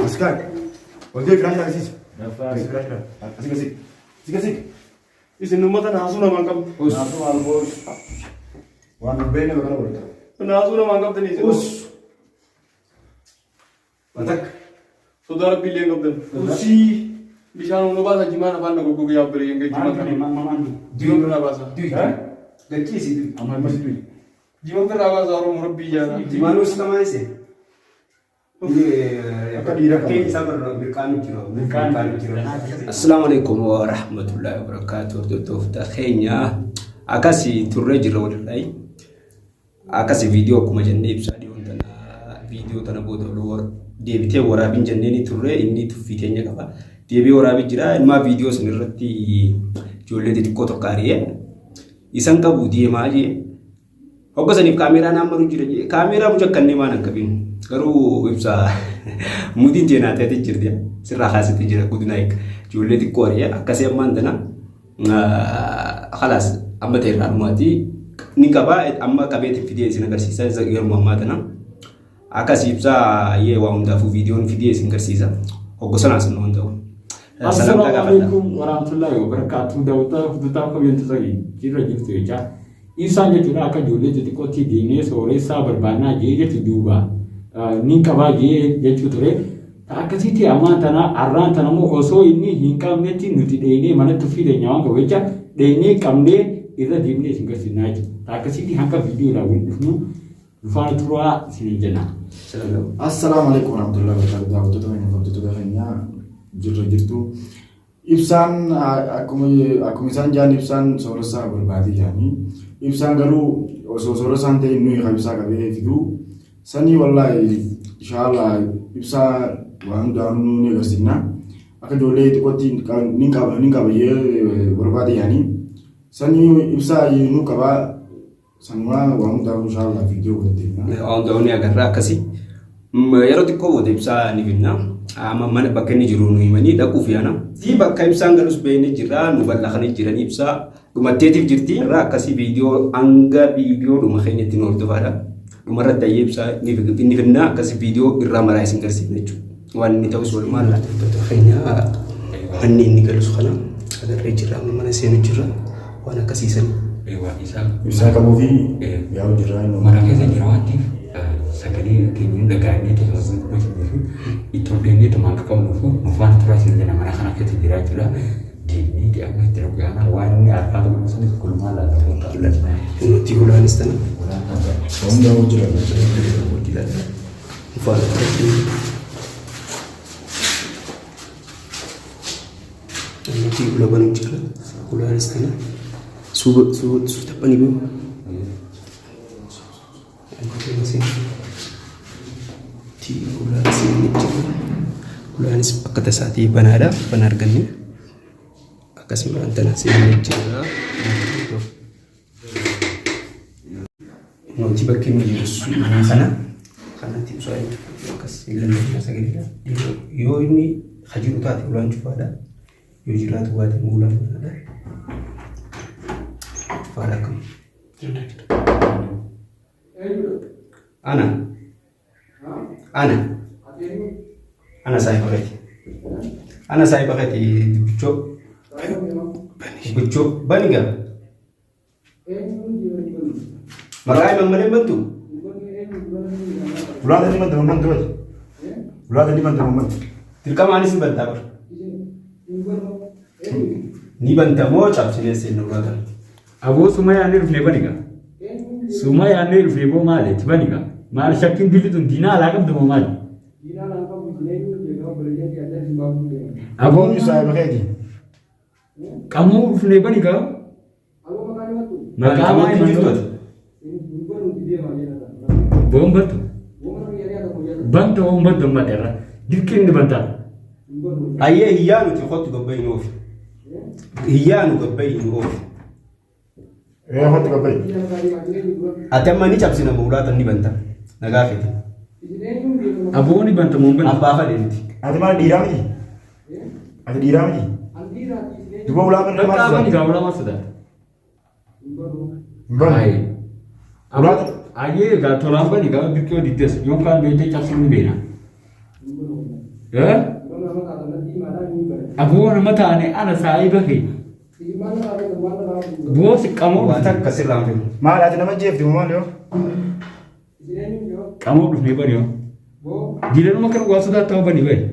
As kaa'e. Ol deebi firaashii agarsiisi. Firaashii asii gasi. Asii gasi. Isin uummata naasuu namaan qabdu. Naasuu maal boos. Waan hin beekne bakka godhata. Naasuu namaan qabdanii isin. Us. Matakka. Sodaa rabbii illee hin qabdan. Usii. Bishaan unu baasa jimaan afaan na goggoge yaa obboleeyyan kee jimaa kana. Jimaa birraa baasa. Gachiisi. Ammas du'i. Jimaa birraa baasa Oromoo rabbii jaala. Jimaanuu si qamaa ise. Akka dhiira qaba. Fakkeenya isaa barra mirqaanu jira. Mirqaanu jira. Assalaamu alaikum wa rahmatullahi wa barakaatuh. Hordoftoota keenya akkasii turree jirra walirraa. Akkasii viidiyoo akkuma jennee ibsaa dhiyoon tana viidiyoo tana booda deebitee waraabin jennee ni turre inni tuffii keenya qaba. Deebi'ee waraabee jira. Ilmaa viidiyoo san irratti ijoollee xixiqqoo tokko ari'ee isan qabu deemaa jee. Hogga saniif kaameeraa naan maru jira jee. Kaameeraa muca kannee maan hin qabin. Garuu ibsa mudiin teenaa ta'eeti jirti. Sirraa kaasitti jira good night. Ijoollee xiqqoo ari'ee akkasii ammaan tana khalaas amma ta'e irraa dhumaati ni qaba amma qabeetiin fidee isin agarsiisa yeruma ammaa tana. Akkas ibsaa yee waa hundaafuu viidiyoon fidee isin agarsiisa. Hogga sanaa sun waan ta'u. Salamtaa Assalaamu gaafadha. alaikum warahmatullahi wabarakatuh. Daawwattoota hordoftoota kabajamtoota jirra jirtu jecha. Ibsaan jechuudha akka ijoollee xixiqqootti deemee sooressaa barbaannaa jee jechu duuba ni qabaa jee jechuu ture. Akkasitti ammaan tana arraan tana immoo osoo inni hin qabnetti nuti dheenee manatti tuffii teenya waan qabu jecha dheenee qabnee irra deemnee isin garsiisnaa jechuudha. Akkasitti hanga viidiyoodhaan wal dhufnu nu faana turaa isiniin jenna. Assalaamu alaikum warahmatullahi wabarakatuh. Daawwattoota keenya hordoftoota keenya jirra jirtu. Ibsaan akkuma akkuma isaan jaan ibsaan sooressaa barbaade jaanii. Ibsaan garuu osoo sooressaan ta'e nuyi kan ibsaa qabee fiduu. Sanii wallaahi inshallah ibsaa waan hundaanuu ni agarsiifna. Akka ijoollee xiqqootti ni qaba ni qaba jee barbaade jaanii. Sanii ibsaa nu qabaa. Sanumaa waan hundaafuu inshallah viidiyoo walitti deemna. Waan hundaa'u ni agarra akkasii. Yeroo xiqqoo booda ibsaa ni finna. Amma mana bakka inni jiru nu himanii dhaquuf yaana. Fi bakka ibsaan galus beeknee jirra nu bal'aqanii jiran ibsaa dhumatteetiif jirti. Irraa akkasii viidiyoo hanga viidiyoo dhuma keenyatti nu hordofaadha. Dhumarratti ayyee ibsaa ni finna akkasii viidiyoo irraa maraa isin garsiifna jechuudha. Waan inni ta'us walumaan hordoftoota keenya manni inni galus kana agarree jirra amma mana seenu jirra waan akkasiisan. Ibsaa qabuu fi yaa'u jirra. Mana keessa jira waan ta'eef sagalee keenya hin dhaga'annee ta'e fi itti ol deemnee tuma akka qabnuuf nu faana turaa isin jenna mana kana keessa jira jechuudha. Deemnee amma itti dhaquu waan inni harkaa qabu sanis gulmaa laata. Nuti ulaanis tana. Waan hundaa'u jira. Faana turaa. Nuti ula banu jira. Ulaanis tana. Suuba suuba taphanii boo. Ulaanis akka tasaatii banaadha. Bana arganne. Akkasuma tana seennee jira. Nuti bakki inni jiru kana kanatti ibsaa akkas hin lallabina sagaleedha. Yoo inni ka jiru taate ulaan cufaadha. Yoo jiraatu baate immoo ulaan banaadha. Cufaadha akkam. Ana. Ana. Ana saahiba keeti. Ana saahiba keeti dubbichoo. Dubbichoo bani gaa. Maqaa himan malee hin bantu. Ulaata ni banta mamman tuwati. Ulaata ni banta mamman. Dirqama anis ni bantaa bara. Ni banta moo cabsinee seenna ulaata. Aboo suma yaannee dhufnee bani gaa. Suma yaannee dhufnee boo maali itti bani gaa. Maal shakkiin dilli tun diinaa alaa qabdu moo maali? Aboo Eenyu saahiba keeti? Qamuu dhufnee bani gaa. Maqaa maal Qaamatti jirtu ati? Boon bantu. Banta boon bantu amma irra. Dirqiin ni bantaa. Ayyee hiyyaa nuti kottu gabbayi nu oofi. Hiyyaa nu gabbayi nu oofi. Ee kottu gabbayi. Ati amma ni cabsina buulaatan ni banta. Nagaa keeti. Aboo ni banta moo hin bantu? Abbaa fadhe nuti. Ati maal dhiiraa miti? Ati dhiiraa miti? Duba ulaa banta maal Bakka bani sodaata? gaa ulaa maal sodaata? Hin banu. Ayyee egaa tolaan bani gaafa birqee diddes yookaan beektee cabsuun ni beena. Aboo nama taane ana saayiba kee. Boo si qamoo Waan takka sirraa hin beeku. Maal ati nama jeefti moo maal yoo? Qamoo dhufnee bani yoo. Jiranuma kan waa sodaatamu bani bani.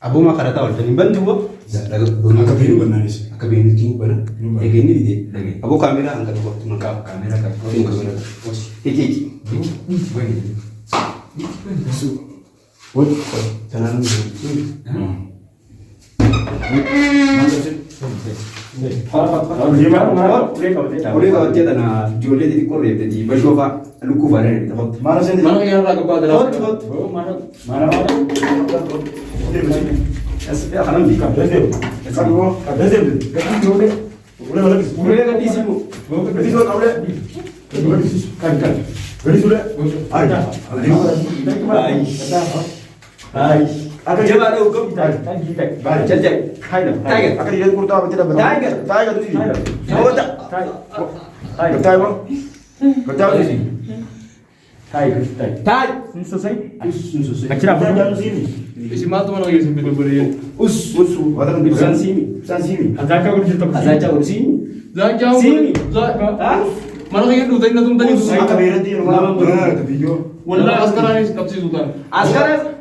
Abboomaa kadhataa ooltan hin bantu boo. Akka beenu bannaanis. Akka beenutti hin bana. Egaa inni dide. Aboo kaameeraa hanga tokkotti maqaa. Kaameeraa qaba. Kaameeraa qaba. Hiki hiki. Bani. Tanaan hin Ulee qabattee tana ijoollee xixiqqoo reebdeeti bashoo fa'a lukkuu fa'a dha kottu. Maal isin Mana kiyya irraa gubbaa jalaa. Kottu kottu. Kanan biika. Ulee gadhiisii moo? Jabaa dha'u qabu. Jal jal. Taayigar. Akka dhiirri kurtaa bitti dhabbata. Taayigar. Taayigar tusi. Oota. Gattaay boo. Gattaay tusi. Taay. Isin maaltu mana kiyya isin bitu obboleeyyan? Us. Us. Ibsaan siimi. Ibsaan siimi. Azaachaa godhu siimi. Zaanjaa Siimi. Mana kiyya dhuftanii na tumtanii. Akka beeratti yeroo maal biyyoo. Wallaahi askaraanis qabsiisu taane. Askara.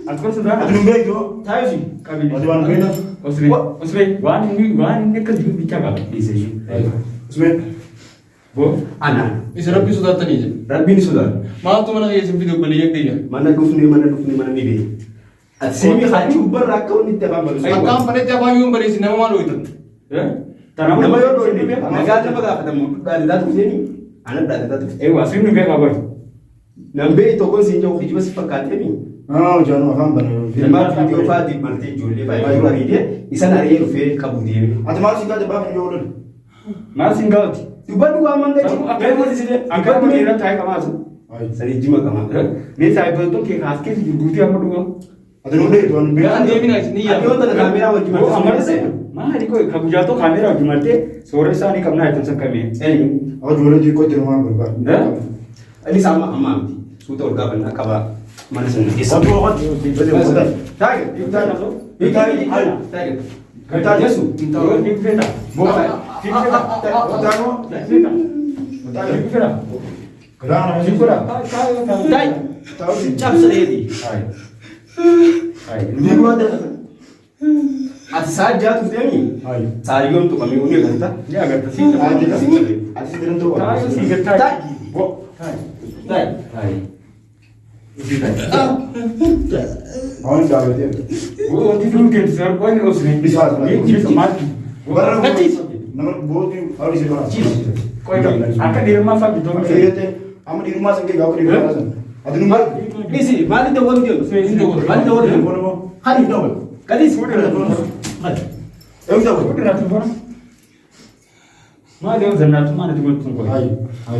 Ati nun beektu. Taayusi. Ati waan beektu. Waan inni akka jiru bichaa qaba. Usmeen. Ana. Isin rabbii sodaattanii jedhu. Rabbiin sodaatu. Maaltu mana kiyya isin bitu obboleeyyan kiyya? Mana dhufnee mana dhufnee mana ni beeku. Ati siimi haachuu gubbarra akka wanni itti afaan barsiisu. Akkaan fadhetti afaan yoo hin barreessin nama maal hooytan? Nama yoo dhoofne nagaa nama gaafatamu dhaadataa turteeni ana dhaadataa turte. Ewa sirni beekaa bari. Nan beeyi tokkoon siin jedhu kijiba si fakkaateemi. Ah, jaanuu afaan bana. Ilmaan viidiyoo fa'aa martee ijoollee fa'aa yeroo ariitee isan ari'ee dhufee qabu deeme. Ati maal si gaafate baafin yoo lola? Maal siin gaafati? Dubbadhu waan mangachi. Akka nama dhiiraa taa'ee qamaatu. Sanii jima qama. Mee saayibbattoon kee kaas keessa jiru guutuu amma dhugaa. Ati nun beektu waan Yaa beektu. deemina isin ni Ati yoo yaadu. tana kaameeraa wajjin Boo martee amartee maali koo ka gujaatoo kaameeraa wajjin martee soora isaanii qabnaa jettan san kamee. Eenyu? Akka ijoollee xixiqqoo itti waan barbaadu. Innis amma amma miti. Suuta ol gaafanna akka baa mana sana keessa. Otuu otuu. Taayigar. Taayigar. Taayigar. Yesu. Taay. Cabsa dheedhi. Ati sa'a ja'a turteemi? Saayyoon tuqamee ni agarta. Taay. Taay. Akka dhiirummaa fa'a bitoo. Amma dhiirummaa san kee gaafa dhiirummaa san. Ati nun beektu. Dhisi maali dawwan deemu? Maali dawwan deemu? Hani gadis. Eewu dawwan. Maali yoo zannaatu maali dubbatu kun?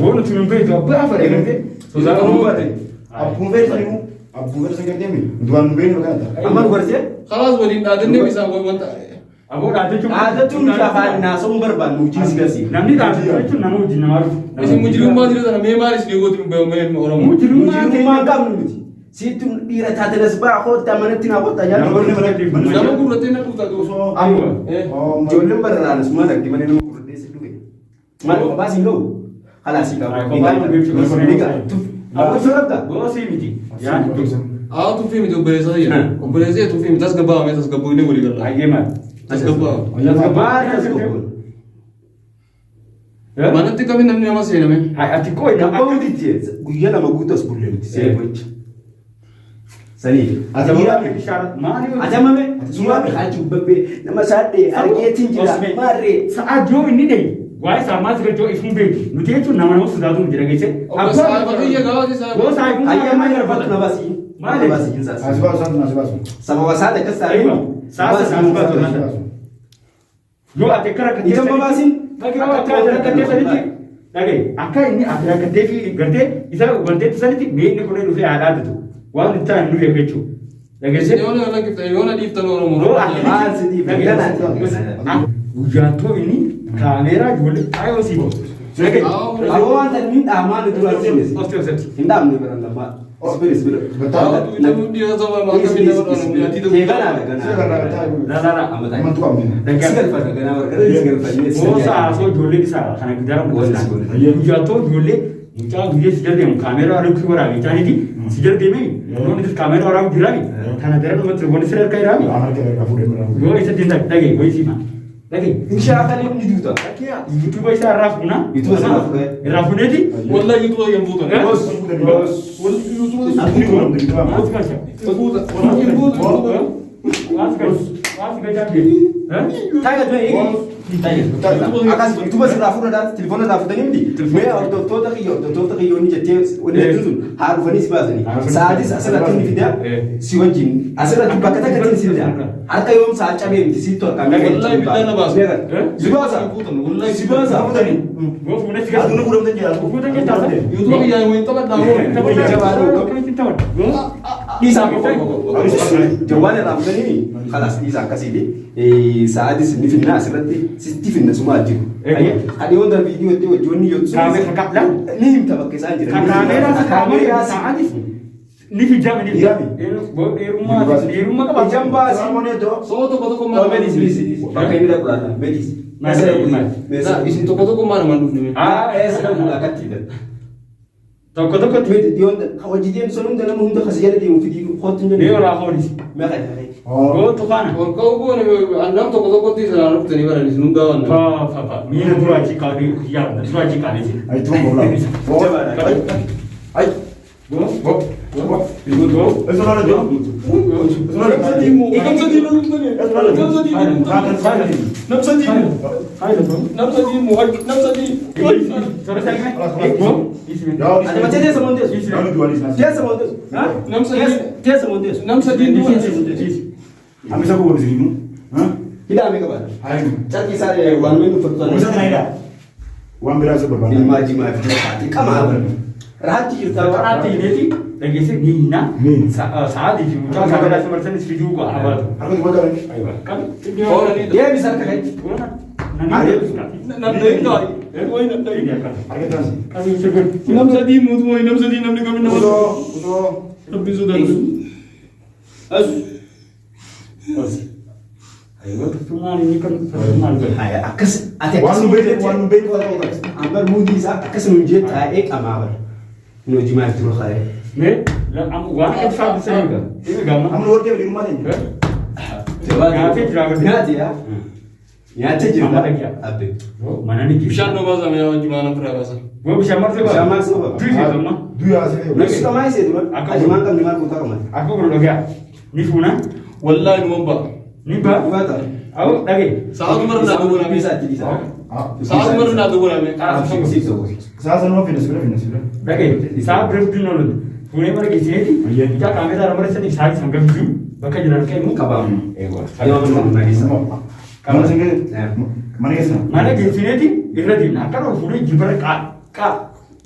Boonu tun beektu abbaa fadhe gartee. Abbuun fedhe sanimu. Abbuun fedhe san gartee mi? Duraan nu beeknu kana ta'a. Amma nu barsiise? Khalaas waliin dhaadannee isaan wanta. Aboo dhaaddachuun. Dhaaddachuun nuti afaan naasa'uun barbaannu hojii si gasi. Namni dhaaddachuu jechuun nama wajjin namaa dhufu. Isin mujrimummaa jira sana mee maal isin gootu mee Oromoo? Mujrimummaa Mujrimummaa qabnu miti. Siittu dhiira taate as baa koottaa manatti naa koottaa Nama nyaata. Nama gurrattee na dhufta osoo. Amma ijoolleen bararaan asumaan argi malee nama gurrattee si dhufe. Maal kophaa siin ga'u? Halaa sii qabu. Aboo soorata. Goosii miti. Yaani Haa tuffii miti obboleessa jira. Obboleessa tuffii miti tasgabbaa'ame tasgabboonee walii galla. Ayyee maal? Tasgabbaa'ame. Maal tasgabboon? Manatti kamiin namni nama seename? Ati koo Gabba'uu didde guyyaa lama guutuu as bullee nuti seera gocha. Sanii. Ati dhiiraa Maali? Ati amame suuraa haji ubbabbee nama saadhee argeetiin jira maarree. Sa'a joo inni dhayi. Waa'ee isaa maal sirra joo ifuun beeku. Nuti jechuun nama nama sodaatu nu jira geesse. Saayiba kiyya gaafa isaa. Goo saayibummaa Ayyaama yeroo na baasii. Maali? Na baasii saas. As baasu as baasu. Sababa saadha akkas taa'ee. Aywa. Saasa saas baasu. Yoo ati akka rakkatee Ija babaasiin. Dhagee akka rakkatee sanitti dhagee akka inni ati rakkatee fi gartee isa wanteetti sanitti mee inni kunee dhufee haa dhaabatu waan itti ta'an nu beeku jechuudha. Dhageessee Yoo na lakkiftan yoo na dhiiftan Oromoo. Yoo ati Maal si dhiibe? Guyyaan too inni kaameeraa ijoollee taayoo sii. Aboo waan ta'e hin dhaamaa nu dura argisiise. Obsi obsi. Hin dhaamne baran lammaa. Isbir isbir. Teeganaa ganaa. La la la. Amma taa'e. Si galfata ganaa bargara si galfannee. Moosa haasoo ijoollee isaa kana gidara Wanti mul'isa. Guyyaatoo ijoollee mucaa guyyaa si jala deemu kaameeraa lukkii waraabee taaniti si jala deemee namoonni kaameeraa waraabu jiraami. Kana gara dhumatti wanti sirra harka jiraami. Yoo isa deemta dhagaye wayii siima. Dhagaye. Hin shaakalin ni duuta. Yuutuuba isaa irraa fuuna. Yuutuuba isaa irraa fuudhee. Irraa fuuneeti. Wallahi yuutuuba hin fuutan. Wallahi yuutuuba Waasi galcha. fuuta. Wallahi fuuta. Waasi galcha. Waasi galcha. Taayiga dura eegi. Akkas yuutuuba sirraa fuudhadhaa telefoona irraa fuutanii miti. Mee hordoftoota kiyya hordoftoota kiyya inni jettee wanni hedduun sun haa dhufanii si baasanii. Sa'aatis asirratti inni fidaa si wajjin asirratti bakka takkatti si fidaa. Harka yoom sa'a cabee miti siittu harkaa mee Wallahi billahi na baasa. Si baasa. Wallahi Si baasa. Goo fuunee si galcha. Fuutan jettaa. Yuutuuba kiyyaa wayin taphadhaa hoo. Dhiisaa jawwaala irraa fuutanii kalaas dhiisaa akkasiiti. Sa'aatis ni finna asirratti sitti finna sumaa jiru. Hadhii hunda viidiyoo itti wajjin yoo ni himta bakka isaan jiran. Kaameeraa kaameeraa sa'aatis ni fijjame ni Dhiirami. Dheerummaa dheerummaa qaba. Ijaan baasii. Soo tokko tokko Oh, maal medis, medis, medis. Bakka inni dhaqu laata? Medis. Maal? Meeshaa. Isin tokko tokko maal namaan dhufne? Ah, eessa dhaqu akkatti hidhan. Tokko tokkotti. Miti dhiyoon hojii deemsan hunda nama hunda kasi jala deemu fidii kootu hin Mee oraa hoolis. Meeqa jedhanii? Gootu kana. Ol ka'uu goone nam tokko tokkotti isin dhuftanii baran isin hundaa waan. Fa fa fa. Miila dura achi kaadee yaa dura achi kaadee. Go. Go. Go. Go. Nam sadii nam sadii nam sadii nam sadii mu nam sadii. Go. Ati macha teessa moo teessu? Teessa moo teessu? Nam sadii Teessa moo teessu? nam sadii Hidhaa meeqa baata? Carqii isaa waan meeqa uffatu sana? Waan biraa isa barbaada. Ilmaa jimaa fi haati qamaa bara. Raatti jirta. Sa'aatii hineeti dhageessee ni hinna. Ni. Sa'aatii fi mucaa kaameeraa si marsanis fiduu abaatu. Harka duwwaa qaban. Qabi. Deebis harka kee. Nam Harka taasi. Nam sadii mootummaa nam sadii namni kami nama Osoo osoo rabbiin sodaatu. Akkas ati waan nu beekne waan nu beekne waan ta'u qaba. Ambar muudii isaa akkas nuun jee taa'ee qamaa bara. Nu jimaa itti dura kaa'ee. Amma nu warqee dhiirummaa teenya. Nyaatee jira agartee. Nyaate yaa. Nyaatee jira. Amma dhagaa. Abbe. Bishaan dhoo baasa mee jimaa nam firaa baasa. Bishaan maal saba? Duyaa asii Nuti qamaa isee dura. Akka- Ajimaan qabni maal kutaa qaban? Akka godhu dhagaa. Ni fuuna. Wallahi numan ba'a. Ni ba'a. Dhugaa Awu dhagee. Sa'aatu mara naa dogolame. Isaa itti dhiisa. Sa'aatu mara naa dogolame. Saasa nama finna sibira finna sibira. Dhagee. Isaa bira guddin oolu. Fuunee mana geessineeti. Mucaa kaameeraa irra marsanii isaa isaan gabbisuu bakka jiran ka'e Qabamu. Eewwa. Yoo mana keessa. Mana singee mana keessa. Mana geessineeti irra deemna. Akka dhoo fuunee jibara qaa qaa.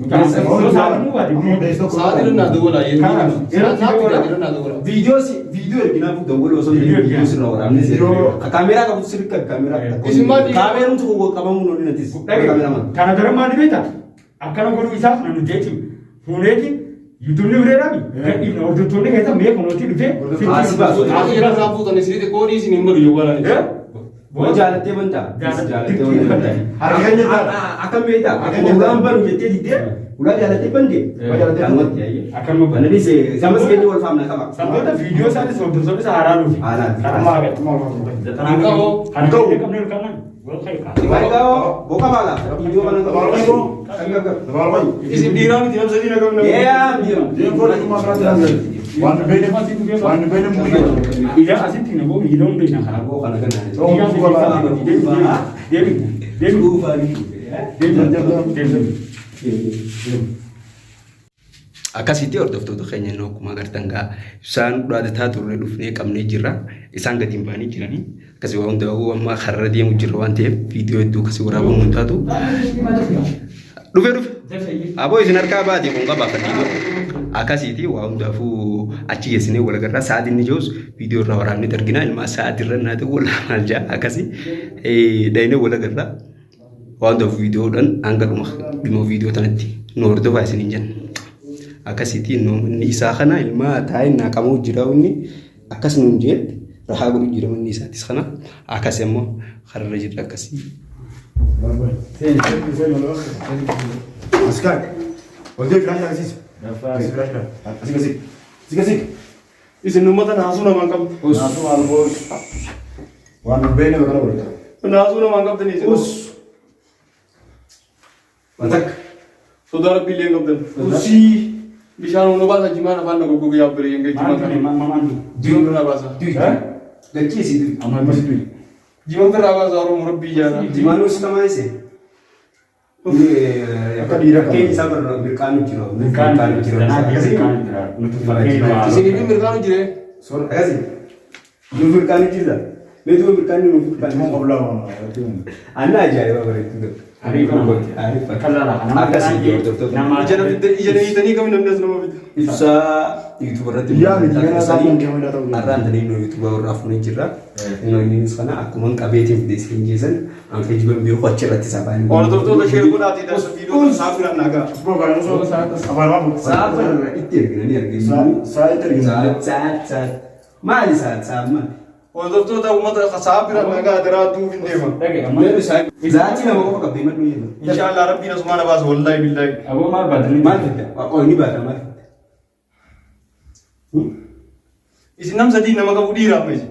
Mucaa sa'aatii baate. Sa'aatiin naa dogolaa. Kana. Naa dogolaa. Viidiyoo si viidiyoo erginaa fuudhan wal osoo hin viidiyoo sirra waraabne Viidiyoo- Kaameeraa qabu sirri qabi kaameeraa. Isin maal dhiigaa? Kaameeruun tokko qabamuun olin atis. Dhagee. Kaameraman. Kana dara maal beektaa? Akkana godhuu isaa kana nuti jechuun fuuneeti yuutuubni bireeraami. Gadhiifna hordoftoonni keessa mee kunuuti dhufee. Asii baasu. Sa'aatii irra isaa fuutan isin xiqqoo isin hin malu yoo balaan. Boo jaalattee bantaa? Jaalattee bantaa. Harka keenya irraa. Akkam beektaa? Akkuma ulaan banu jettee diddee ulaa jaalattee bante. Jaalattee bante. Akkanuma bane. Bananiis samas keenya wal faamna qaba. Sanboota viidiyoo isaanis hordoftoonni isaa haaraa dhufi. Haaraa. Kanuma agarra. Qabu. Kan qabne qabne qabnan. Wal ka'e. Waayigaa boqa baala. Viidiyoo kana qaba. Isin dhiiraa miti nam sadii na qabna. Yaa miidhama. Waan nu beekne waan nu beekne murii. Ija asitti na boo miidhama hunda ina karaa. Aboo kana ganna. Deemi. Deemi. Deemi. Deemi. Deemi. Akkasitti hordoftoota keenya inni akkuma agartan gaa ibsaan dhaadataa turre dhufnee qabnee jirra. Isaan gadi hin baanii jiranii. Akkasii waan hundaa'uu amma karra deemu jirra waan ta'eef viidiyoo hedduu akkasii waraabamu hin taatu. Dhufe dhufe. Aboo isin harkaa baate kun qabaa fakkii akkasiiti waa hundaafuu achi geessinee wal agarraa sa'aatiin ni jirus viidiyoo irraa waraabnee argina ilmaa sa'aatii irra naati wal maal jaa akkasii dhayinee wal agarraa. Waan ta'uuf viidiyoodhaan hanga dhuma dhuma viidiyoo tanatti nu hordofaa isiniin jenna. Akkasitti inni isaa kana ilmaa taa'ee naqamuu jira inni akkas nuun jee rahaa godhu jira manni isaatis kana akkas immoo kararra jirra akkasii. Askaar. Ol deebi firaashaa agarsiisi. Firaashaa. Asii gasi. Asii gasi. Isin uummata naasuu namaan qabdu. Naasuu maal boos. Waan nu beekne bakka godhata. Naasuu namaan qabdanii isin. Matakka. Sodaa rabbii illee hin qabdan. Usii. Bishaan humna baasa jimaan afaan na goggoge yaabbere yanga jimaan kana. Jimaan birraa baasa. Gachiisi. Jimaan birraa baasa Oromoo rabbii jaala. Jimaanuu si tamaa ise. Akka dhiira qaba. Fakkeenya isaa barra mirqaanu jira. Mirqaanu jira. Isin fi mirqaanu jiree. Akkasii. Nuuf mirqaanu jira. Meetu mirqaanu nuuf mirqaanu. Jimaan qoblaa waan. Anna ajaa'iba bareedduu tokko. Akkasii hordoftoota. Ija na fidde ija na hiitanii kam namni as nama fidde. Ibsaa yuutuuba irratti Yaa miti gara isaa kan kee ta'u. Har'aan tanii nu yuutuuba irraa fuunee jirra. Innis kana akkuma qabeetiin fide isin jeesan an geejjiban beeku achirratti sabaan. Hordoftoota share godhaatii darsa viidiyoo saafiraan nagaa. Afaan waan Saafa itti erginanii arginu. Saa itti ergina. Saat saat maali saat saat maali? Hordoftoota uummata saafiraan nagaa daraa duuf hin deema. Zaatii nama qofa qabdee maddu jedhu. Inshaallah rabbiin asumaa na baasa wallaahi billaahi. Aboo maal baatanii? Maal fidda? Waaqoo ni baata maal fidda? Isin nam sadii nama qabu dhiira amma isin.